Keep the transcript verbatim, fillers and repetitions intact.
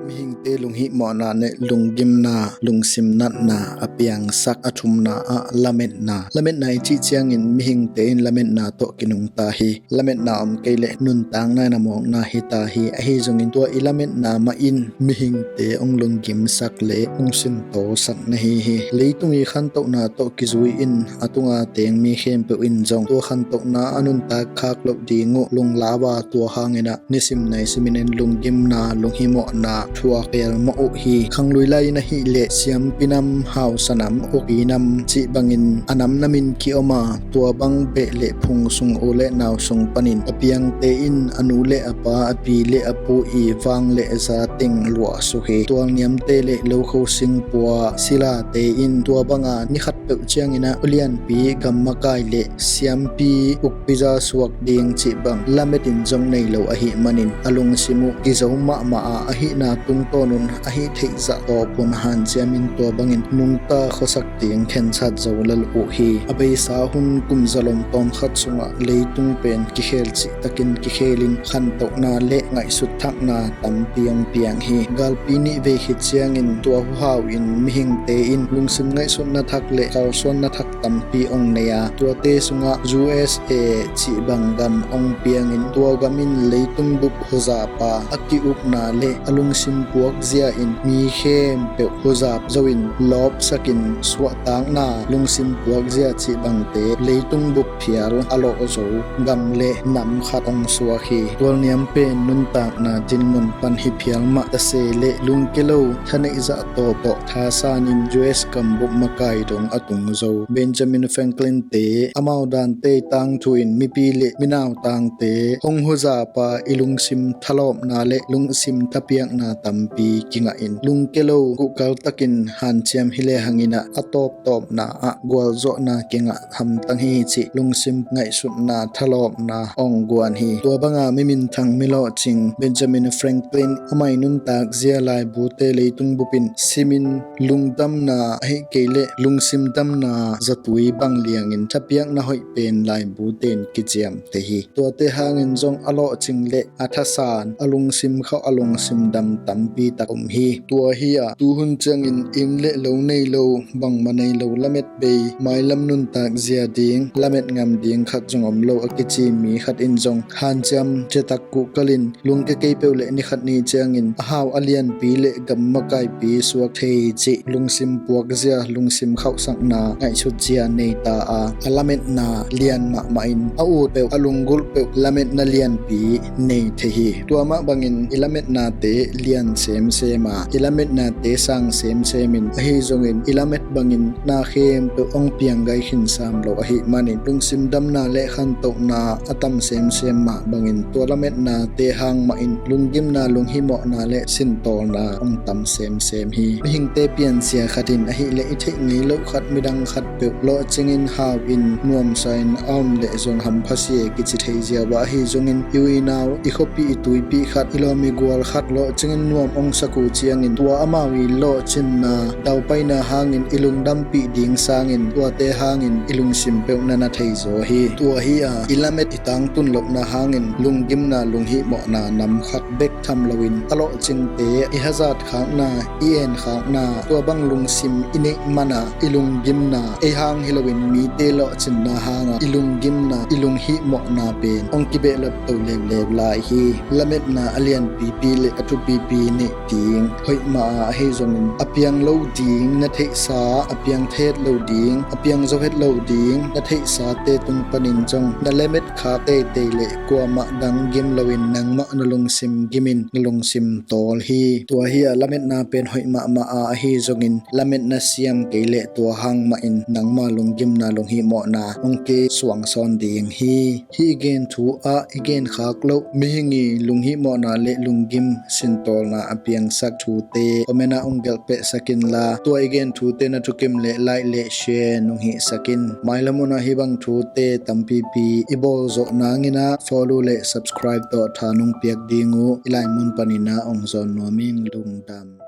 Mihingte lunghihmawhna le lunggimna, lungsim natna a piangsak a thumna ah lametna. Lametna i cih ciangin mihingte in lametna tawh kinungta hi. Lametna om kei leh nuntakna in a mawkna hi ta hi. Ahi zongin tua i lametna mah in mihingte hong lunggimsak le hong sintawlsak na hi hi. Leitung i khantohna tawh kizui in a tunga teng mi khempeuh in zong tua khantohna a nuntak khak loh ding uh lunglau a, tua hangin ah nisim naisimin lunggimna, lunghihmawhna thuak pelmawh uh hi. Khanglui lai in ahih leh siampi nam, hausa nam, ukpi nam cih bangin a nam namin ki-om a, tua bang beh le phung sung u le nau sung panin a piangte in a nu le a pa, a pi le a pu i vang le za teng luahsuk hi. Tualniamte le lokho singpua silate in tua banga ni khat peuh ciangin ah ulianpi, gammakai le siampi, ukpi za suak ding cih bang lamet in zong nei lo ahih manin a lungsim uh kizo mahmah a, ahihna tungtawn un ahih theih zah tawp hun hanciamin tua bangin nungta khuasak ding khensat zo lel uh hi. A beisa hun kum zalom tawmkhat sungah leitung pen kikhel cihtakin kikhelin khantohna le ngaihsut thakna tampi hong piang hi. Galpi nih vei khit ciangin tua huhau in mihingte in lungsim ngaihsutna thak le kalsuanna thak tampi hong nei a, tuate sungah U S A cih bang gam hong piangin tua gam in leitung bup huzap a, a ki-ukna le a lungsim puakzia in mi khempeuh huzap zo in lawpsakin suahtakna, lungsim puakzia cih bangte leitung bup phial a lawh zo gam le nam khat hong suak hi. Tualniam pen nuntakna dinmun pan hi phial mah ta se le lungke lo, thaneih zah tawp tawh thasan in U S gambup makai dong a tung zo. Benjamin Franklin te amau dante tangthu in mipi le minau tangte hong huzap a, i lungsim thalawpna le lungsim thapiakna tampi kingah in lungke lo, kuhkal takin hanciam hi le hangin ah a tawptawpna ah gualzawhna kingah hamtang hi cih lungsim ngaihsutna thalawpna hong guan hi. Tua banga mi minthang mi lawhcing Benjamin Franklin, amah i nuntakzia laibute leitung bup in simin lungdamna ahih kei leh lungsim damna zatui bang liangin thapiakna hoih pen laibute in kiciamteh hi. Tuate hangin zong a lawhcing le a thasan, a lungsim khauh, a lungsim dam tampi tak om hi. Tua hi a, tuhun ciangin inn le lo nei lo, bangmah nei lo, lamet bei, mailam nuntakzia ding, lamet ngam ding khat zong om lo a kici mi khat in zong hanciam ciatak kuhkalin lungke kei peuh le ni khat ni ciangin a hau a lianpi le gam makaipi suak thei cih lungsim puakzia, lungsim khauhsakna, ngaihsutzia nei ta a, a lametna lian mahmah in a ut peuh, a lunggulh peuh lametna lianpi nei thei hi. Tua mah bangin i lametnate lian semsem a, i lametnate sang semsem in, ahi zongin i lamet bangin na khempeuh hong piang gai khin sam lo ahih manin lungsim damna le khantohna a tam semsem mah bangin tua lametnate hang mahin lunggimna, lunghihmawhna le sintawlna hong tam semsem hi. Mihingte pianzia khat in ahih leh i theih ngei loh khat, midang khat peuh lawhcingin hau in nuamsa in a om leh zong hampha si e kici thei ziau a, ahi zongin i uinau, i khuapih, i tuipih khat, i lawm i gual khat lawhcingin nuam hong sak uh ciangin tua amau i lawhcinna daupaina hangin i lungdampih ding sangin tuate hangin i lungsim peuh na na thei zaw hi. Tua hi a, i lamet i tangtun lohna hangin lunggimna, lunghihmawhna nam khat bek tham loin a lawhcingte i hazat khakna, i en khakna, tua bang lungsim i neih mana i lunggimna, ei hang hi loin mite lawhcinna hanga i lunggimna, i lunghihmawhna pen hong kibehlap to leuleu lai hi. Lametna a lianpipi le a thupipi neih ding hoih mah a, ahi zongin a piang lo ding na theihsa, a piang thet lo ding, a piang zo het lo ding na theihsate tung panin zong na lamet khak teitei le kuamah dang gim loin nangmah na lungsim gimin na lungsim tawl hi. Tua hi a, lametna pen hoih mahmah a, ahi zongin lametna siam kei leh tua hang mahin nangma lunggimna, lunghihmawhna hong kisuang sawn ding hi. Hih i gen thu ah i gen khak loh mihing i lunghihmawhna le lunggim sintawlna a piangsak thute comment ah hong gelh pehsak inla, tua i gen thute na thukim le like le share nong hihsak in. Mailam hun ah hih bang thute tampipi i bawl zawh nangin ah follow le subscribe tawh tha nong piak ding uh i laimun panin ah hong zawn nuam ing. Lungdam.